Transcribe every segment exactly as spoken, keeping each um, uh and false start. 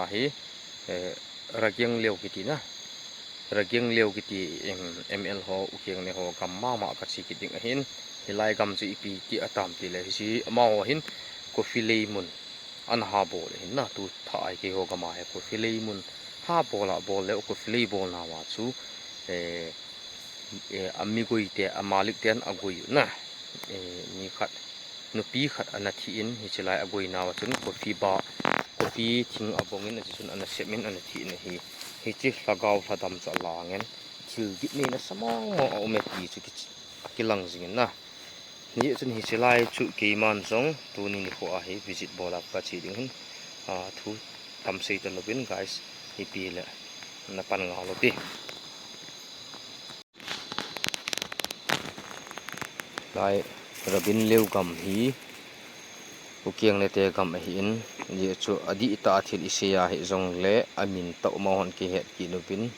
Ahi, eh, Ragiang Leo kiti na. Ragiang Leo kiti, em, M L ho, Ukeng ne ho, gam mama kachi kit ding ahin. Hilai gam chu ipi ti atam ti le, hiche amaho hin, coffee lei mun ana ha bol ahin na, tu tha a hi keiho gam a hi, coffee lei mun ha bol a bol le, coffee lei bol nauva chu, eh, eh, amigoi te, amalik ten agoi u na. Eh, mi khat, nupi khat ana thi in, hiche lai agoi nauva chun coffee ba, coffee thing abong in, hiche chun ana sem in, ana thi in ahi. Hiche lhagao lhadam chu alang in, thil git neina sa mong mong aum e ti chu ki, kilang jing in na. Hijeh chun hiche lai chu keiman jong tuni nikho a hi visit bol a kache ding hin, ah, thu tam sei talouvin guys, ipi le na pan ngal u te. Lai Rabin Leo gam hi Ukeng ne te gam ahin, hijeh chu adih tah a thil isei a hijong le amin tah u amahon kihet kit uvin,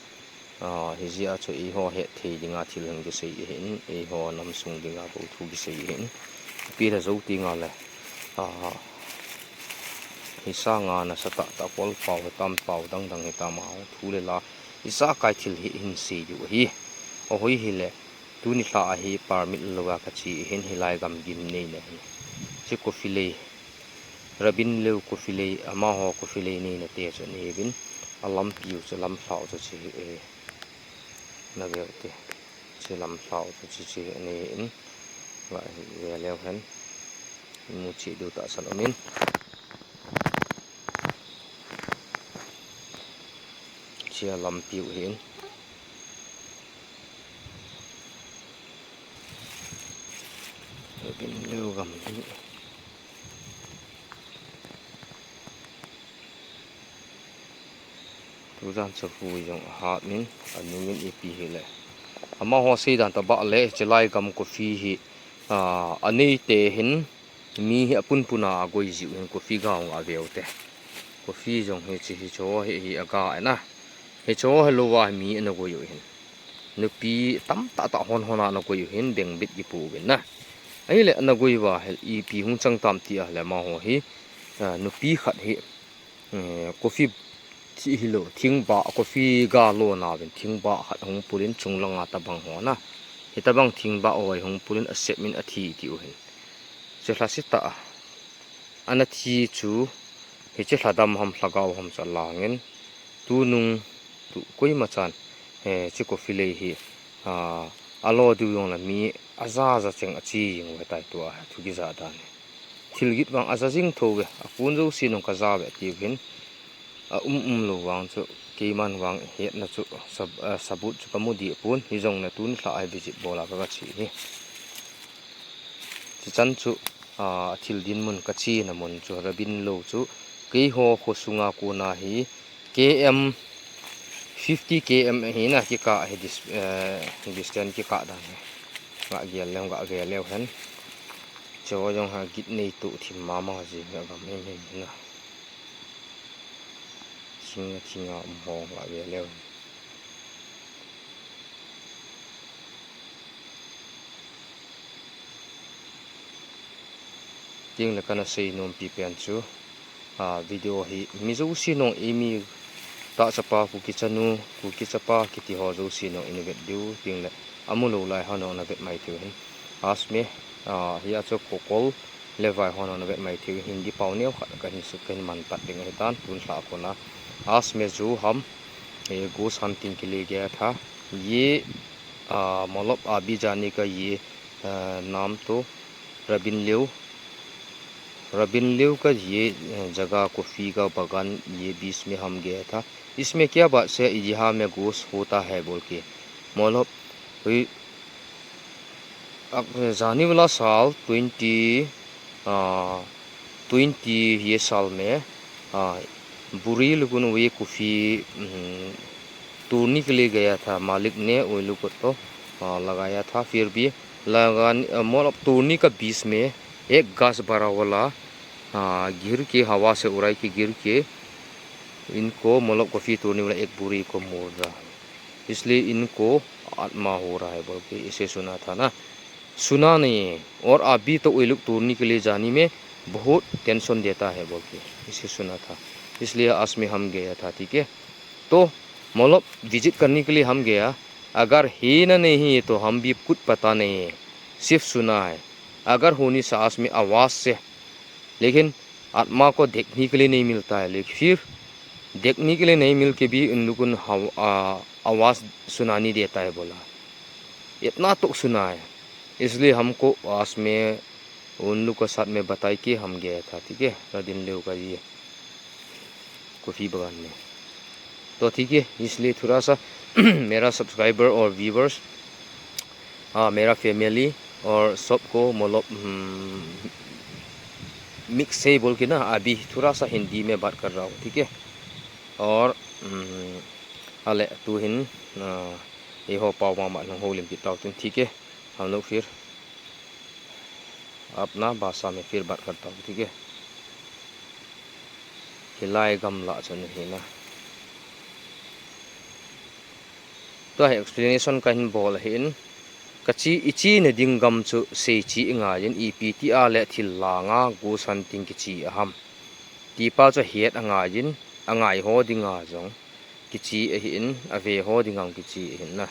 ah, hijeh a chu eiho het thei dinga thil hung kisei ahin, eiho nam sung dinga bou thu kisei ahin. Ipi le jou ti ngal le, ah, hisanga nasatah tah kol pao hitam, pao dang dang hitam, ah, thu le la ijakai thil hi hin sei diu ahi. Ahoi hile, tuni lha a hi permit louva kache ahin, hilai gam gim neina hi. Hiche coffee lei, Rabin Leo coffee lei, amaho coffee lei neina te chu anei uvin, alampi u chu, lamlha u chu hiche hi, eh, na veu te. Hiche lamlha u chu hiche hi anei in, ga ve leu hen. Mu che diu tahsan um in. Hiche alampi u hin. Rabin Leo gam hi. Tujan chu hui jong ahat in, anung in ipi hile. Amaho seidan tobang le, hiche lai gam coffee hi, ah, anei te hin, mi hi apunpun a agoi jiu hin, coffee ga hung a veu te. Coffee jong hiche hicho hi, hi aga e na. Hicho hi louva mi ana goi u hin. Nupi tamtah tah hon hon a ana goi u hin, beng bit kipu uvin na. Ahile ana goi uva, hel ipi hung chang tam ti a le amaho hi, ah, nupi khat hi, eh, coffee thi hilou, thingba, coffee ga lo nauvin, thingba khat hung pulin chunglang a tobang ho na. Hitobang thingba hoi hung pulin asem in athi tiu hin. Hiche lhasetah a ana thi chu, hiche lhadam ham, lhagao ham chu alang in, tunung, tu koima chan, eh, hiche coffee lei hi, ah, alo diu jong le mi aja ja cheng ache jing uve tai tua, thu kija dan hi. Thil git vang aja jing thou ve, akun jouse nung kaja ve tiu hin, aum um lou vang chu, keiman vang hetna chu, sab-, ah, sabut chu kamu deh pon, hijong le tuni lha a hi visit bol a ka, kache hi. Chuchan chu, ah, thil dinmun kachena mun chu, Rabin Leo chu, keiho khosunga kona hi, K M, fifty K M ahi na, kikah hi dis-, eh, distance kikah dan hi. Ga gel leu, ga ve leu hen. Hicho jong hi git nei tuh thim mama jing hi, agam himhim hi na. Sing a thing a um ho ga ve leu hen. Tin le kana seinom pi pen chu, ah, video hi mi jouse nung, eimi tahchapa, Kuki chanu, Kuki chapa kiti ho jouse nung in vet diu, tin le amu lou lai ho nung na vet mai thei u hin. Asme, ah, hia chu Kokol le Vai ho nung na vet mai thei u hin, Hindi pao neo khat kahin sut, kahin man pat ding ahitan, tun lha kona. आज मैं जो हूँ, ये ghost hunting के लिए गया था। ये, आ, मतलब अभी जाने का ये, आ, नाम तो रबिन लेव, रबिन लेव का ये, अ, जगह कॉफी का बागान, ये बीच में हम गया था। इसमें क्या बात से यहाँ में ghost होता है बोल के, मतलब, कोई अब जाने वाला साल ट्वेंटी, आ, ट्वेंटी, ये साल में, आ, बुरी लोगों ने ये कॉफी, हम्म, तोड़ने के लिए गया था। मालिक ने उन लोग को तो, आ, लगाया था, फिर भी लगान-, आ, मतलब तोड़ने का बीच में एक गाछ बड़ा वाला, आ, गिर के, हवा से उड़ा के गिर के इनको, मतलब कॉफी तोड़ने वाला एक बुरी को मार रहा है। इसलिए इनको आत्मा हो रहा है बोल के इसे सुना था ना, सुना नहीं है। और अभी तो ये लोग तोड़ने के लिए जाने में बहुत टेंशन देता है बोल के इसे सुना था। इसलिए आज मैं हम गया था, ठीक है। तो मतलब विजिट करने के लिए हम गया। अगर है ना नहीं है तो हम भी खुद पता नहीं है, सिर्फ सुना है। अगर होनी सांस में आवाज़ से, लेकिन आत्मा को देखने के लिए नहीं मिलता है। लेकिन फिर देखने के लिए नहीं मिल के भी उन लोगों ने हव- आ, आवाज़ सुनानी देता है बोला। इतना तो सुना है, इसलिए हमको पास में उन लोग के साथ में बताई के हम गया था, ठीक है। रबिन लियो का ये कॉफ़ी बागान में। तो ठीक है, इसलिए थोड़ा सा मेरा सब्सक्राइबर और व्यूवर्स, हाँ, मेरा फैमिली और सबको मतलब मिक्स है बोल के ना, अभी थोड़ा सा हिंदी में बात कर रहा हूँ, ठीक है। और हम्म, अले तू हिन ये हो पाओ मामा लो हो लिम पिताओ तुम, ठीक है। हम लोग फिर अपना भाषा में फिर बात करता हूँ, ठीक है। Hilai gam lah chu ahi na. Tua hi explanation kahin bol ahin, kachi ichi na ding gam chu seichi ingaiyin, ipi ti a le thil langa ghost hunting kichi aham ti pa chu het angaiyin, angai ho dinga jong kichi ahin, ave ho dinga kichi ahin na.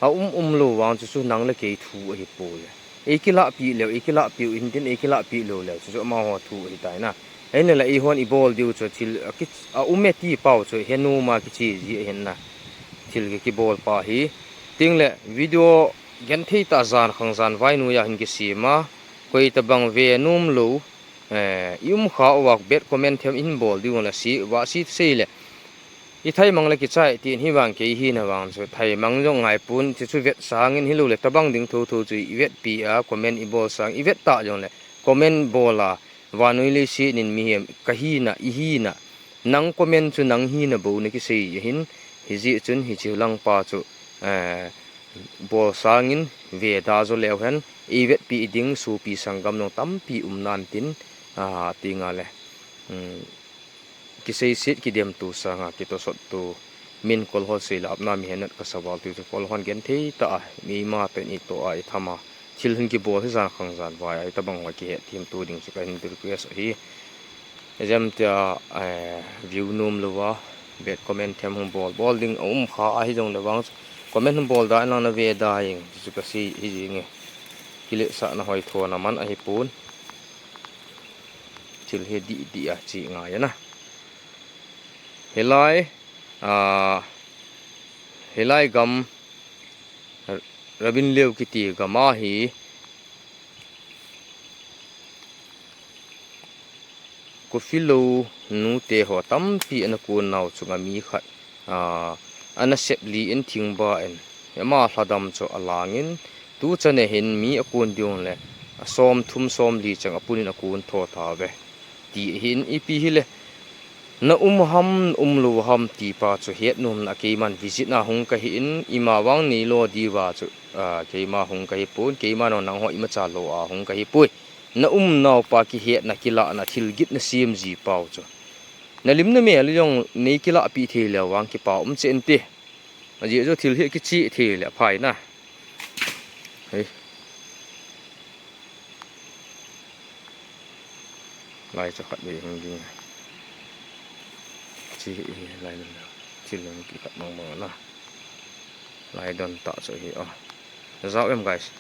A um um lou vang chu chu nang le kei thu ahi poi. Ei kilahpi leu, ei kilahpi u in tin, ei kilahpi lou leu chu chu amaho thu ahi tai na. Hei na la eihon ibol diu chu thil a ki, a um e ti pau chu he numa kichi ji ahin na. Thil ki kibol pa hi. Ting le video genthei ta jan khang jan vai nuia hin kisima. Koi tabang ve num lou. Eh, i um kha uva bad comment them in bol diu la si, va si sei le. I thaimang le kichai tin hi vang kei hi na vang chu thaimang jong ngai pun chu chu vet sangin hi lo le tabang ding tho tho chu i vetpi a comment i bol sang i vet ta jong le comment bol a vanui le si nin mihem ka hi na i hi na nang comment chu nang hi na bo na kisei ahin hi ji chun hi chi lang pa chu, eh, bol sangin ve da jo leu hen i vetpi i ding supi sanggam jong tampi um nan tin, ah, ti nga le. Hmm. Kiseiset kidem tu sanga kitosot tu min kol hol sei la apna mi henat ka saval tu chu kol hon genthei ta a mi ma ten i to a i thama thil hin kibol hi jan khang jan vai a i tabang vai kihet them tu ding chu kahin request ahi. Ejam tia, eh, view nom lou a bad comment them hung bol bol ding a um kha ahi jong le vang chu comment hung bol da nang na ve da ing chu ka sei hi jing e. Kile sa na hoi tho na man ahi pun. Thil hi di di a chi ngai na. Hilai, ah, hilai gam Rabin Leo kiti gam a hi kufilou nute ho tampi ana kun nau chunga mi khat, ah, ana sep li in thingba in ama hladam chu alangin tu chane hin mi akun diu le asom thum som li chang apunin akun tho ta ve. Ti ahin ipi hile, na um ham, um lou ham ti pa chu het nom na keiman visit na hung kahi in, ima vang nei lo diu va chu, ah, keima hung kahi pon, keima no nang ho ima cha lo a hung kahi poi. Na um nau pa kihet na kila na thil git na sim ji pau chu. Na lim na mel jong nei kila pi thei leu vang kipa um chen te. Ajeh chu thil hi kichi thei le phai na. Hei. Lai chu khat ve hung ding. Chi hi lai don. Thil hung ki khat mang mang na. Lai don ta chu hi a. Zau em guys.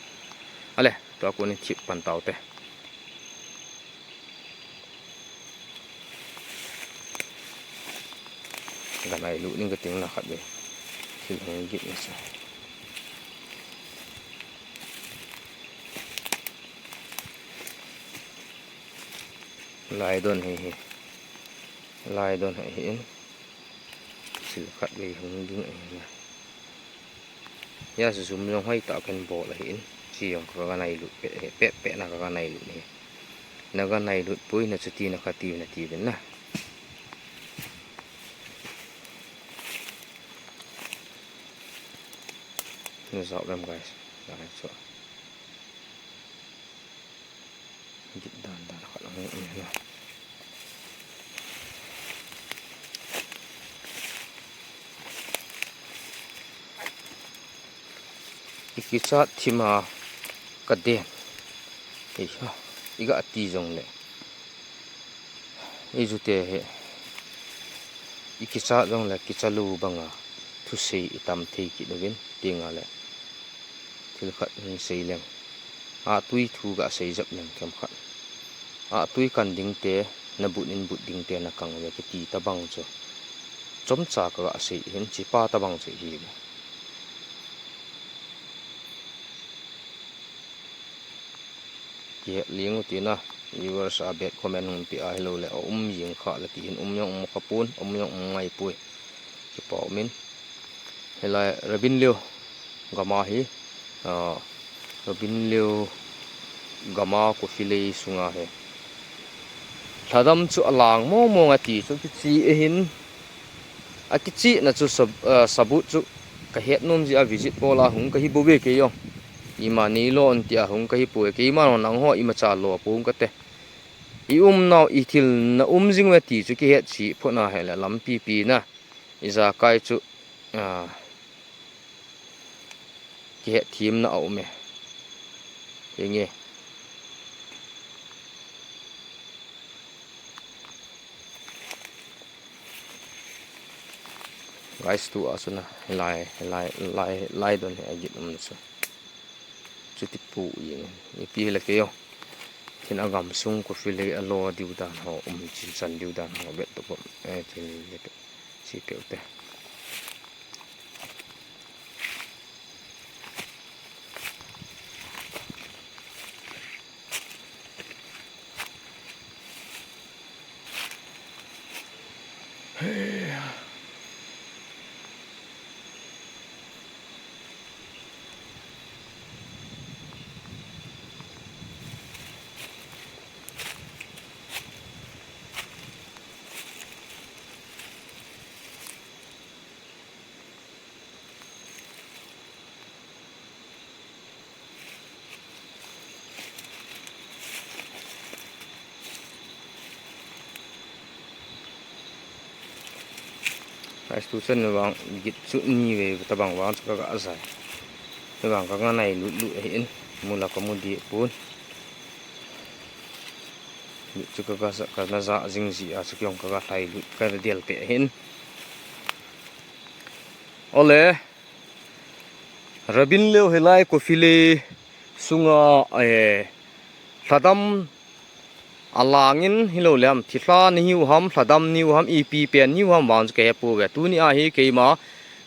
Ale, tua kun in thip pan tau te. Ganai lu ning ka ting na khat ve. Thil hung git na sa. Lai don hi hi. Lai don hi hi in. Thil khat ve hung ding ahi na. Ya, zoom jong hoi ta kan bol ahi in. Chi jong ka ganai lut pe, pe, pe na ka ganai lut ni. Na ganai lut poi na chuti na kati na ti ben na. Na zau lam guys. Lai chu. Git dan dan khat hung um na. I kichat thima ka den. Ei ha, i ga ti jong le. I ju te he. I kicha jong le kicha lou banga thusei i tam thei kit uvin, tinga le thil khat hung sei leng, a tui thu ga sei jep leng themkhat. A tui kan ding te, na but in but ding te na kang ve kiti tabang chu chomcha ka ga sei hin, chi pa tabang chu hi ve. Kihet ling u tina, viewers a bad comment hung pi a hilou le, a um jing kha le ti hin, um jong um kha pon, um jong um ngai poi. Kipa umin. Hilai Rabin Leo gam a hi, ah, Rabin Leo gam a coffee lei sunga hi lhadam chu alang mong mong ati chu kichi ahin, akichihna chu sab-, ah, sabut chu ka het nom jeh a visit bol a hung kahi bouve kei jong. Ima neilo an tia hung kahi poi, keima jong nangho imacha lo pong kate. I umnau i thil na um jing uve ti chu kihet chih phot na hile lampi pi na. Ijakai chu, ah, kihet themna a um e. Henge. Guys, tua chu na, lai, lai, lai, lai don hi agit um chu. Chuti pu jeng. Ipi hile kei jong. Thin a gam sung coffee lei a lo diu dan ho, um chin chan diu dan ho, vet to pom. Eh, thin le pe. Si pe te. Guys, tuchan vang git chu ni ve tabang vang chu ka ga jai. Vang ka ga nai lut lut ahin, mula ka mu di pon. Git chu ka ga ja, ka na ja jing ji a chu kei jong ka ga lhai lut ka del pe ahin. Ole, Rabin Leo hilai coffee lei sunga, eh, lhadam alangin hilou le ham, thilha ni hiu ham, lhadam ni u ham, ipi pen ni u ham vang chu ka he pouve. Tuni a hi keima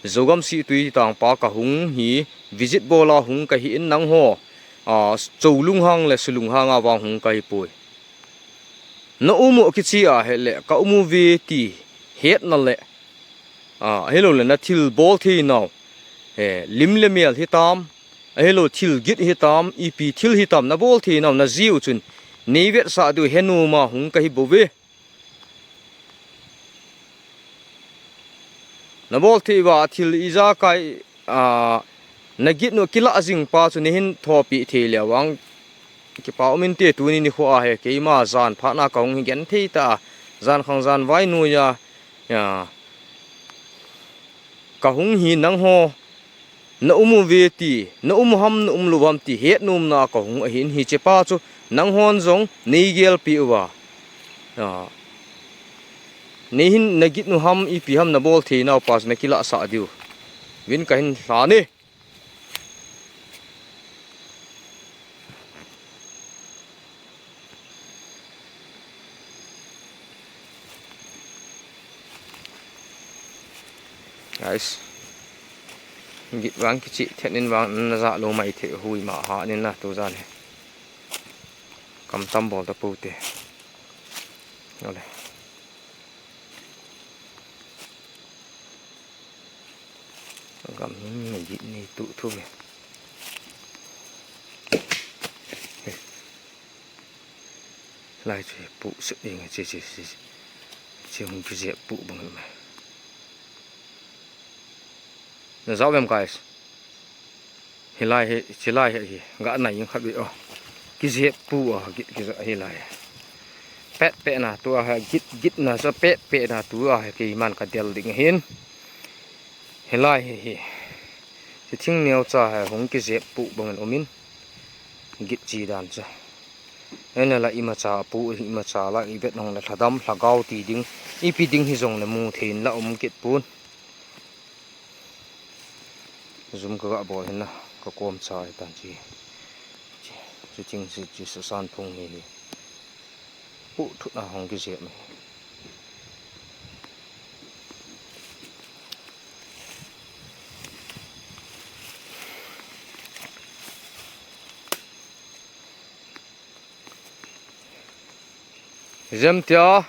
Zogam Sihtui tangpa ka hung hi visit bol a hung kahi in nangho, ah, cholung hang le sulung hang a vang hung kahi poi. Na um u kichi a hile, ka um uve ti hetna le, ah, ahilou le na thil bol thei nau, eh, lim le mel hitam, ahilou thil git hitam, ipi thil hitam na bol thei nau, na ji u chun nei vetsah diu he nom a hung kahi bouve. Na bol thei uva thil ijakai, ah, na git nu kila jing pa chu nei hin thopi thei le vang kipa um inte. Tuni nikho a hi keima jan phat na ka hung hi genthei ta, jan khang jan vai noiya, ya, ka hung hi nangho na um uve ti, na um u ham, na um lou u ham ti het nom na ka hung ahin, hiche pa chu nanghon jong nei gelpi uva. Ah, nei hin na git nu ham, ipi ham na bol thei nau pa chu na kila sah diu vin ka hin lhan e. Guys, git vang kichi thet in vang na ja lou mai thei hui ma ha nin na tu jan hi. Kam tam bol ta pou te. Ole. Gam hin na git nei tu thu ve. Lai chu pu se ing che che che. Che hung kije pu bang ma. Na jao vem guys. Hilai hi, chilai hi, hi, ga nai ing khat ve o. Kije pu a, ki, kije hilai. Pet pet na tu a, git, git na sa pet pet na tu a, keiman ka del ding hin. Hilai hi, hi. Chi thing neocha hi, hung kije pu bang in um in. Git chi dan cha. Ene la imacha pu, imacha la i vet nong le lhadam, lhagao ti ding, ipi ding hi jong le mu thei in la um kit pun. Zum ka ga bol hin na, ka kom cha hi tan chi. Chi, chi ting chi, chi sa san phung hi hi. Pu thut na hong ki jep mai. Jemtia,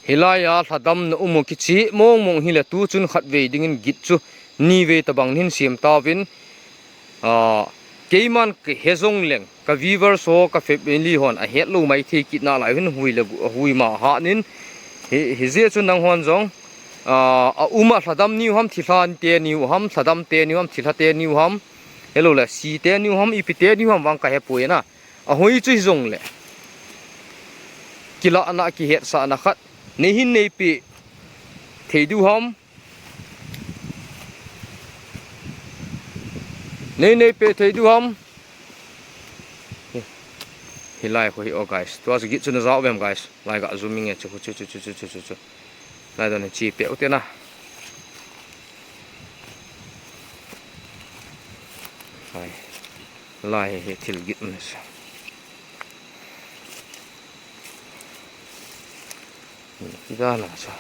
hilai a lhadam na um u kichi mong mong hi le tu chun khat vei dingin git chu ni vei tabang hin siam tauvin, a, keiman ka he jong leng, ka viewers ho, ka family hon a het lo mai thei kit na lai hin hui le gu-, hui ma ha nin, hi, hi je chu nang hon jong, a, a um a lhadam niu ham, thilha te niu ham, lhadam te niu ham, thilha te niu ham, hello le si te niu ham, ipi te niu ham vang ka he poi na. A hoi chu hi jong le. Kila na ki het sa na khat. Nei hin nei pi thei du ham. Nei nei pe thei du ham. Hi, hilai kho hi o guys. Tua chu git chu na zau vem guys. Lai ga zooming e chu chu chu chu chu chu chu chu. Lai don chi pe u te na. Lai. Lai hi thil git na sa. Hi dan a chu.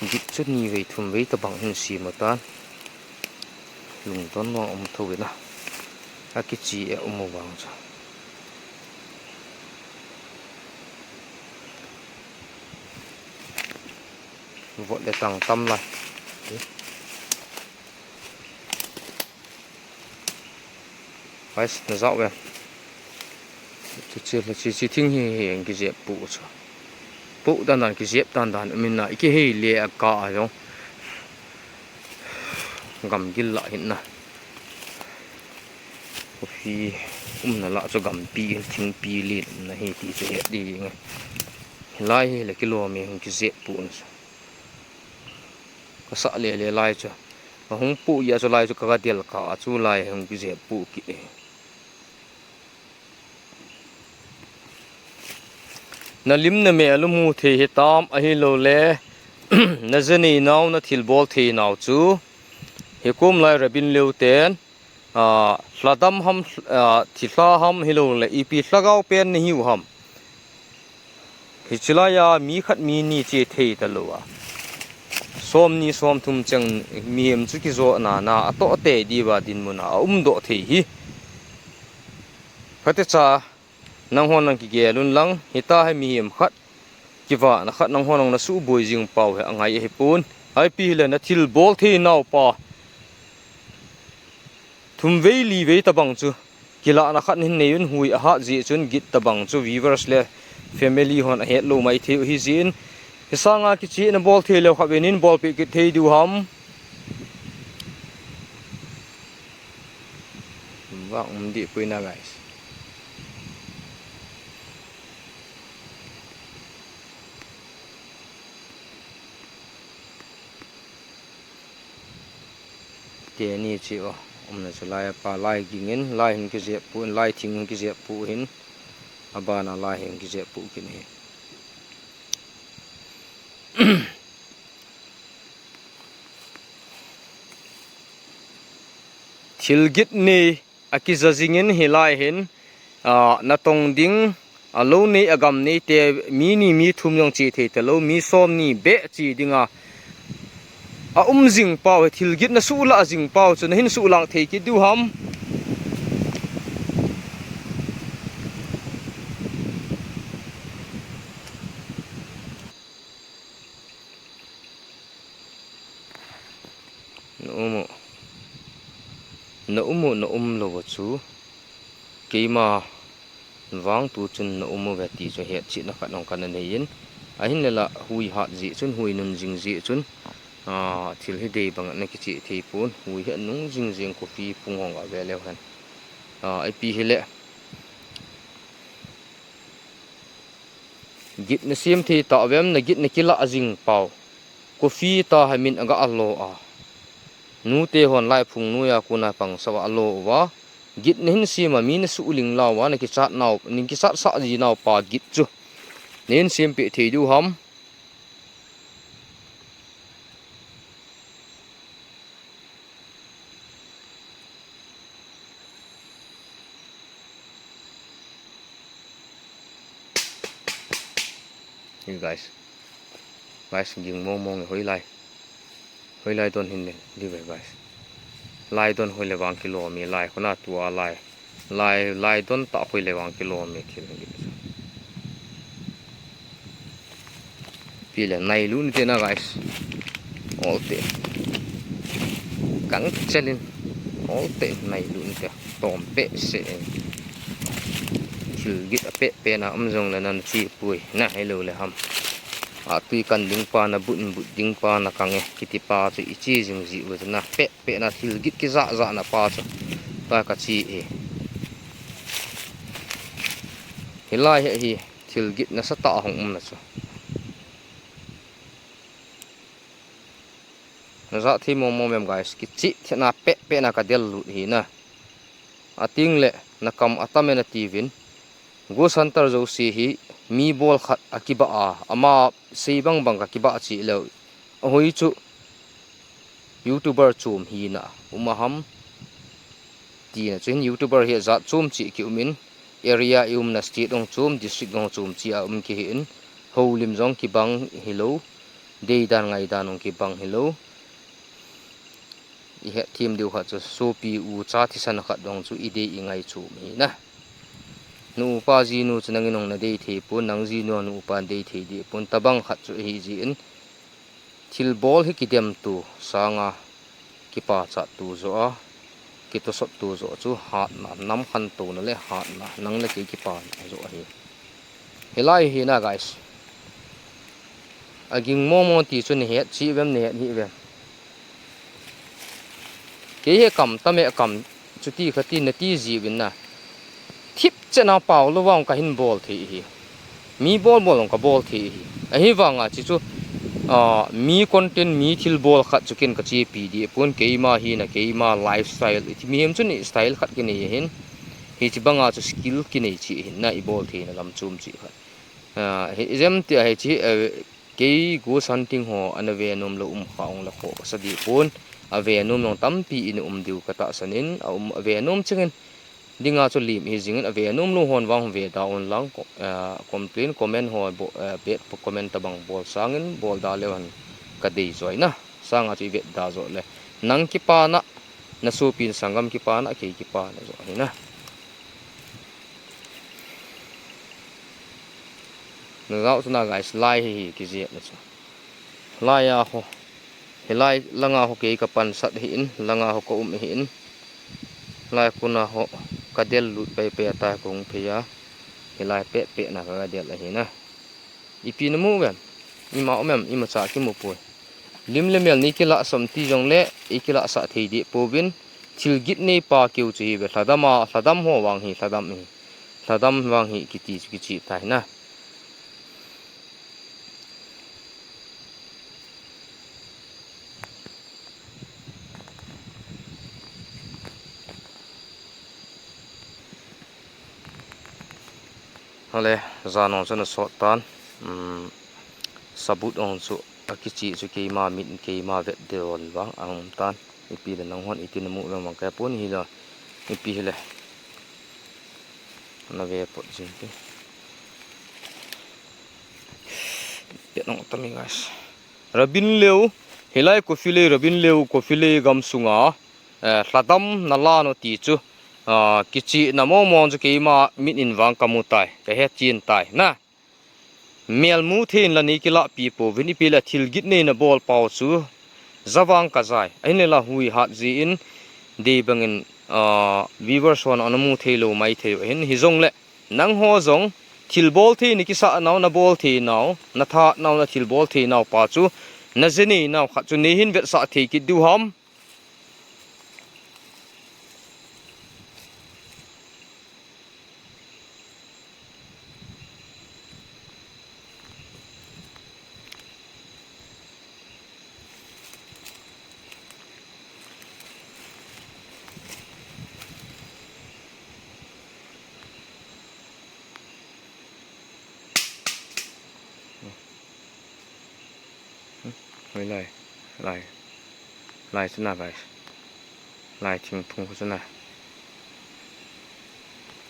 Git chu ni vei thum vei tabang hin siam tan. Lungdon vang um tho ina. A kichi e um vang chu. Vot le tang tam lai. Guys, na zau ve. Chu chi, chi, chi thing hi, hi, ang kijep pu chu. Pu dan dan kijep dan dan, min na, iki hei le a ka a jong. Gam gil la hin na. Coffee, um na la chu gam pi, thing pi li, um na hi ti chu he di nge. Lai hi le kilo mi hung kijep pu na chu. Ka sa le le lai chu. Ka hung pu ya chu lai chu ka ga del ka a chu lai hung kijep pu ki e. Na lim na me lu mu thei hi tam a hi lo le. Na ze nei nau na thil bol thei nau chu. Hi kum lai rabin leu ten. A, hladam ham, a, thilha ham hi lo le. Ipi lhagao pen na hiu ham. Hichi lai a mi khat mi ni che thei ta lo a. Som ni som thum cheng mihem chu kizo na na a to te di va din mun a um do thei hi. Kate cha nang hon nang kigel un lang hita he mihem khat kiva na khat nang hon nang na su boi jing pau he angai he pun. Ai pi le na thil bol thei nau pa. Thum vei li vei tabang chu. Kila na khat hin nei un hui a hat ji chun git tabang chu viewers le family hon a het lo mai thei u hi jin. Hi sanga kichi na bol thei leu kha ve nin bol pi kit thei du ham. Vang um di pui na guys. Teni chi o, umna chu lai a pa lai ging in, lai hin kijep pu, lai thing hin kijep pu hin, a bana lai hin kijep pu kin hi. Thil git ni a kija jing in hi lai hin, a, na tong ding, a lo nei a gam nei te mi ni mi thum jong chi thei ta lo, mi som ni be chi ding a, a um jing pau he thil git na su la jing pau chu na hin su lang thei kit diu ham. Na um u, na um u, na um lo u chu, keima vang tu chun na um u ve ti chu het chih na khat nong kan a nei in, a hin le la hui hat ji chun, hui nun jing ji chun, a, thil hi dei bang na kichi thei pun, hui he nung jing jing coffee pung hong a ve leu hen. A, ipi hi le. Git na sim thei ta vem na git na kila a jing pau. Coffee ta ha min a ga a lo a. Nu te hon lai phung nu ya ku na pang sa wa a lo wa. Git nahin sem a mi nasuhling lou a, nakichat nau, nakichat sah ji nau pa git chu nahin sem peh thei diu ham? Hey guys. Guys, ging mong mong e, hoilai. Hoilai don hin le, di ve guys. Lai don hoile vang kilom e, lai khona tua lai. Lai, lai don ta hoile vang kilom e, thil hin. Pi le nai lun te na guys. Ol te. Kang chelin. Ol te nai lun te. Tom pe se. Thil git a pe pe na um jong le nan chi pui na hei lo le ham. A tui kan ding pa na but but ding pa na kang e. Kiti pa chu i chi jing ji u na pe pe na thil git ki za za na pa chu. Pa ka chi e. Hilai he hi thil git na sa ta hong um na chu. Na za thi mong mong mem guys, kichi thina pe pe na ka del lut hi na. Ating le na kam atam e na ti vin. Ghost hunter jouse hi mi bol khat a kiba a, ama sei bang bang ka kiba a chi leu. A hoi chu YouTuber chum hi na, um a ham. Ti na chu hin YouTuber hi a zat chum chi ki um in, area i um na state ong chum, district ong chum chi a um ki hi in, ho lim jong kibang hi lo, dei dan ngai dan ong kibang hi lo. I het thim diu khat chu sopi u cha thisan khat dong chu i dei i ngai chum hi na. Nu pa ji nu chu nangin ong na dei thei pun, nang ji nu nu pa dei thei di pun, tabang khat chu hi ji in, thil bol hi kidem tu sanga kipa chat tu zo a, kitosot tu zo chu hatna, nam khan to na le hatna, nang le kei kipa na zo hi. Hilai hi na guys. A ging mong mong ti chu ni het chi vem ni het hi vem. Kei he kam tame kam chuti khati na ti ji vin na. Thip chena pau lo vang ka hin bol thei hi. Mi bol bol ka bol thei hi. Ahi vanga chi chu, a, mi content, mi thil bol khat chu ken ka chi pi di pun, keima hi na, keima lifestyle. Iti mi hem chu ni style khat kinei hin. Hi chi banga chu skill kinei chi hin na i bol thei na lam chum chi khat. A, hi zem ti a hi chi, a, kei ghost hunting ho ana ve nom lo um kha ong la kho sa di pun. A ve nom long tampi in um diu ka ta sanin, a um a ve nom chingin dinga chu lim hi jingin a ve nom lo hon vang ve da un lang, ko-, ah, complain comment ho bo-, ah, bad comment tabang bol sangin bol da leu han ka dei joi na. Sanga chu i vet da jo le. Nang kipa na, na supin sangam kipa na, kei kipa na jo hi na. Na zau chu na guys, lai hi hi ki jep na chu. Lai a ho. Hilai langa ho kei ka pansat hi in, langa ho ka um hi in. Lai kuna ho ka del lut pai pai a ta ka hung phei a. Hilai pe pe na ka del ahi na. Ipi na mu vem? Ima um em, ima cha ki mu pui. Lim le mel ni kila som ti jong le, i kila sa thei di po vin. Thil git nei pa keu chu hi ve, thladam a, thladam ho vang hi, thladam hi. Thladam vang hi kiti chu kichi tai na. Hale, jan ong chu na sot tan. Um, sabut ong chu a kichi chu keima mit, keima vet de ron vang a um tan. Ipi le nang hon iti na mu vang vang ka pon hi la. Ipi hi le. Na ve pot jing te. Pe nong tami guys. Rabin leu, hilai Kofilei, Rabin leu, Kofilei gam sunga, eh, thladam na la no ti chu, ah, kichi na mo mo chu keima mit in vang ka mu tai, ka he chin tai, na. Mel mu thein la ni kila pi po, vin ipi la thil git nei na bol pau chu, za vang ka jai. Ahin le la hui hat ji in, dei bangin, ah, viewers hon ana mu thei lo mai thei, ahin hi jong le, Nang ho jong, thil bol thei ni kisa nau, na bol thei nau, na tha nau, na thil bol thei nau pa chu, na je nei nau khat chu nei hin vetsah thei kit diu ham. Lai, lai, lai chu na, guys. Lai thingphung chu na.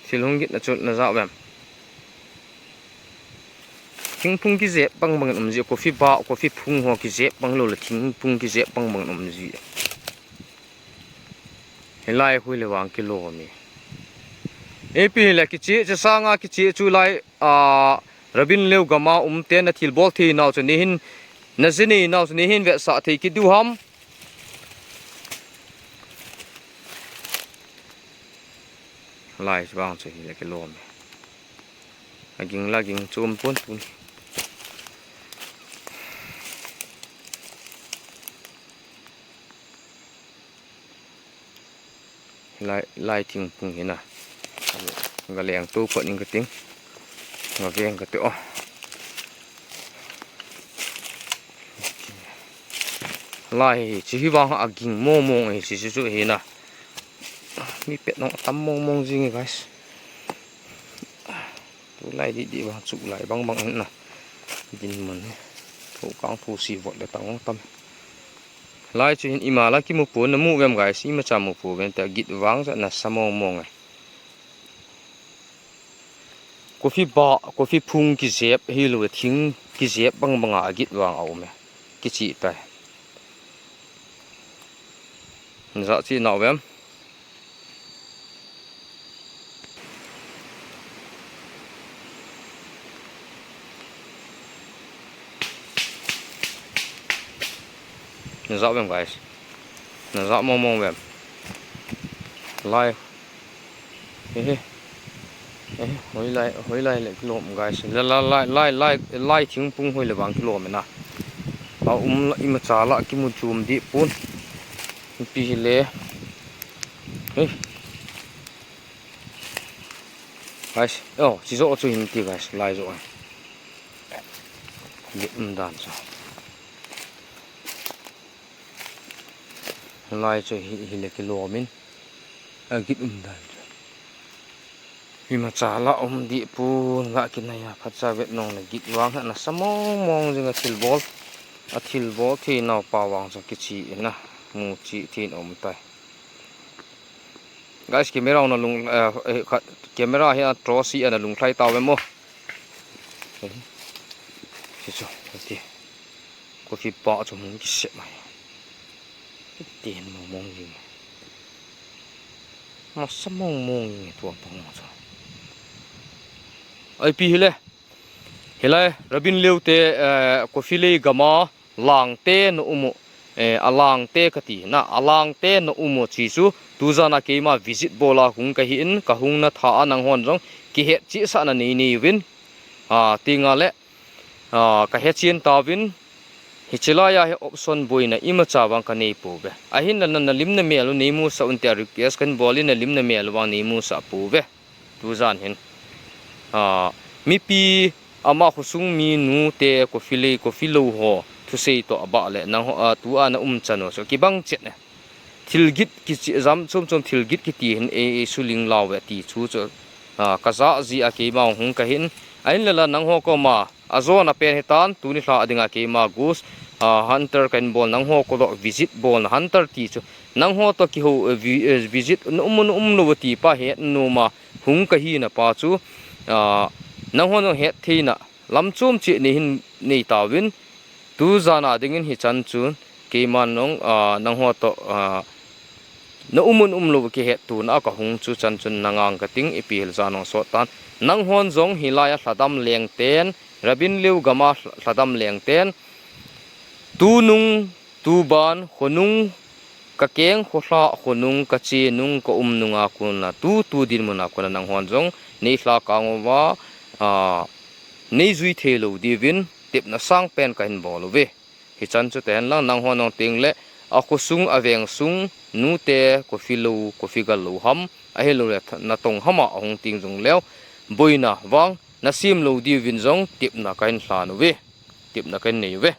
Thil hung gitna chu na ja uvem? Thingphung kijep bang bang in um ji, coffee ba, coffee phung ho kijep bang lou le thingphung kijep bang bang in um ji. Hilai hui le vang kilom e. Ipi hile kiche, che sanga kiche chu lai, a, Rabinleu gama um te na thilbol thei nau chu nei hin, na ji nei nau chu nei hin vetsah thei kit diu ham. Lai vang chu hile kilom e. Aging la ging chom pon tuni. Lai, lai thingphung hi na. Ga leng to pat ning ka ting. Ga veng ka te o. Lai hi, chi hi vang aging mong mong hi, chi chu hi na. Mi pet nong tam mong mong jing hi, guys. Tulai di di vang chu lai bang bang na. Dinmun hi. Tho kang tho si vot le tang tam. Lai chu hin ima la kimu pon na mu vem, guys, ima cha mu pon vem te git vang ja na sa mong mong e. Coffee ba, coffee phung kijep hi lou thing kijep bang bang a git vang a um e. Kichi tai. Na ja chi nau vem? Na ja vem, guys? Na ja mong mong vem? Lai. He he. He he. Hoilai, hoilai le kilom, guys. Lai, lai, lai, lai, lai, lai thingphung hoi le vang kilom e na. A um la ima cha la kimu chom di pon. Ipi hile. He. Guys, oh, chi jo chu hin ti, guys, lai jo. Git um dan chu. Lai chu hi, hile kilom in. Agit um dan chu. Ima cha la um di pon ga kinai a phat cha vet nong le git vang ha na sa mong mong jing a thilbol. A thilbol thei nau pa vang chu kichi na. Mu chi thei in um tai. Guys, camera na lung, eh, eh, kha-, camera hi a tro si ana lung thlai tau em mo. Eh, si chu, ti. Coffee pa chu hung kisep mai. Ti hin mong mong jing. Ma sa mong mong jing tua pa mong chu. Ipi hile. Hilai, Rabinleu te, eh, coffee lei gama lang te na um u, eh, a lang te ka ti na, a lang te na um u chi chu, tujan a keima visit bol a hung ka hi in, ka hung na tha a nang hon jong, kihet chih sa na nei nei uvin, a, ti nga le, a, ka he chin ta uvin, hichi lai a hi option boina ima cha vang ka nei pou ve. Ahin la na, na lim na mel u nei mu sa un te a request kan bol in na lim na mel u vang nei mu sa pou ve. Tujan hin, a, mipi ama khosung mi nu te coffee lei, coffee lou ho, thusei to a ba le, nang ho, a, tu a na um chan u, so kibang chet ne. Thil git kichi jam chom chom thil git kiti hin e, e su ling lau ve ti chu chu, a, ka ja ji a keima hung ka hin. Ahin la la nang ho koma, a jona pen hi tan, tuni lha a dinga keima Ghost, a, Hunter kan bol nang ho ko lo visit bol na Hunter ti chu. Nang ho to kiho, eh, vi-, eh, visit na um, na um lo ti pa he nu ma hung ka hi na pa chu, a, nang ho no het thei na lam chom chi nei hin nei ta uvin. Tujan a ding in hi chan chun, keima nong, a, nang ho to, a, na um un um lo kihet tu na ka hung chu chan chun na ngang ka ting ipi hil ja nong sot tan. Nang hon jong hilai a lhadam leng ten, Rabinleu gama lhadam leng ten, tu nung, tu ban, khonung, ka keng, kholha, khonung, ka che nung, ka um nung a kona, tu, tu dinmun a kona nang hon jong, nei lha kang uva, a, nei jui thei lo diuvin, tepna sang pen ka hin bol uve. Hi chan chu te hen lang nang hon nong ting le, a khosung, a veng sung, nu te, coffee lou, coffee gal lou ham, ahi lo le th-, na tong ham a hung ting jong leu, boina vang, na sim lo diuvin jong, tepna ka hin lhan uve, tepna ka hin nei uve.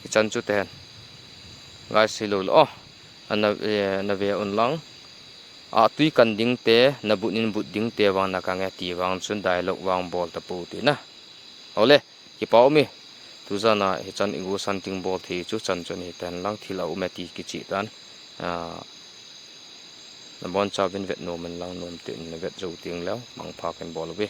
Hi chan chu te hen. Guys, hi lo le, oh, ana, eh, na ve un lang. A tui kan ding te, na but in but ding te vang na ka nge ti vang chun dialogue vang bol ta pou ti na. Ole. Kipa um e. Tujana hichan i gosang ding bol thei chu chan chun hitan lang thil a um e ti kicheh tan. Ah, nabonchauvin vet nom in lang, nom tah in navet jou teng leh mangpha kahin bol uve.